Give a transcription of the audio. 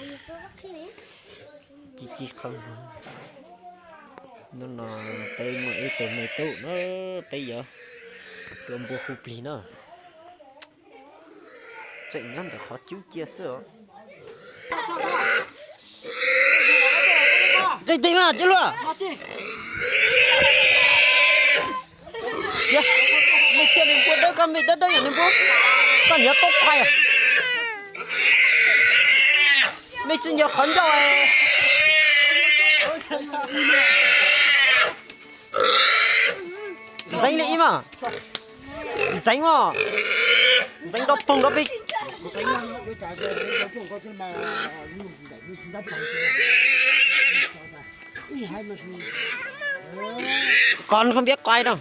Ci ci qhov muag. Hnub no peb muaj ib tug me tub na, peb yuav tua npua hu plig na. Tseem nyob ntawm qhov cub cia xwb os. Qis tig mas cib luaj. Mej thiaj li npua dawb, koj mej dawb dawb yam li npua, koj nyiav tub qhuav. Mej tsis nyiav qhov ncauj. Ntxeev li ib mas. Ntxeev os. Ntxeev rau poog rau pig. Koj koj npiab qai rau.